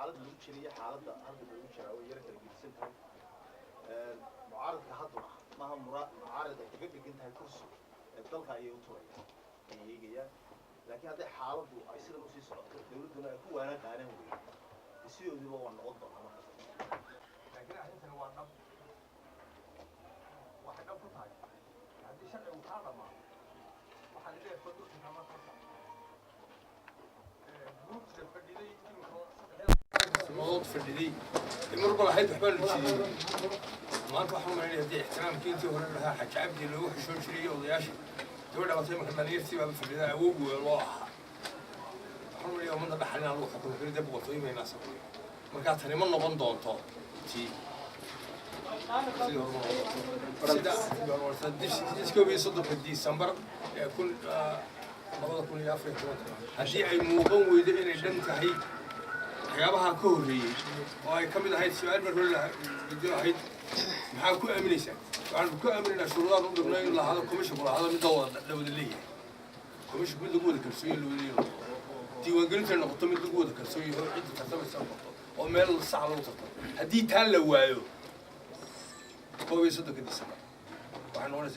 Xaaladda lagu jiriyo xaaladda halka lagu jiraa way yara kala gedisan tahay. Mucaaradka hadduna maaha mucaarid ay kaga dhegan tahay kursi ee dalka ayay u turayaan, ay eegayaan. Laakiin hadday xaaladdu ay sidan usii socoto, dawladduna ay ku waana qaadan weydo, sidoodiiba waa noqon doonaa marka dambe. Laakiin arrintani waa dhab, waxay dhab ku tahay haddii sharcigu kaa dhammaado, waxaa la leeyahay fadhulka marka guurtida fadhiday imika 3 sannadood fadhiday marba lahayd waxbaa la jideeyey. Maanta waxaan umalaynaya haddii ixtiraamkii intii hore lahaa Xaaji Cabdi loogu xishoon jiray iyo odayaashii daba dhabatay, marka dhalinyartii baaba fadhida awowgu loo ahaa. Waxaan umalaynaya ummadda dhaxal inaan lagu xukumo kari dee boqortooyo baynaa sameeyo. Markaa tani ma noqon doonto tii sidii hore, ma noqon doonto sida 31-ka Disembar ee kun 2014-ka. Haddii ay muuqan weydo inay dhan tahay waxyaabaha ka horreeyey oo ay ka mid ahayd su-aal mar hore weydiin ahayd, maxaa ku aaminaysaa? Waxaan ku aaminaynaa shuruudaan u dhibnay in lahado commissionku, lahado mid la wada leeyahay, commissionku mid lagu wada kalsoon yahay, la wada leeyahay, diiwaangelinta noqoto mid lagu wada kalsoon yahay oo cidda tartamaysa noqoto oo meel sax lagu tartamo. Haddii taa la waayo 31-ka Disembar waxay noqonaysaa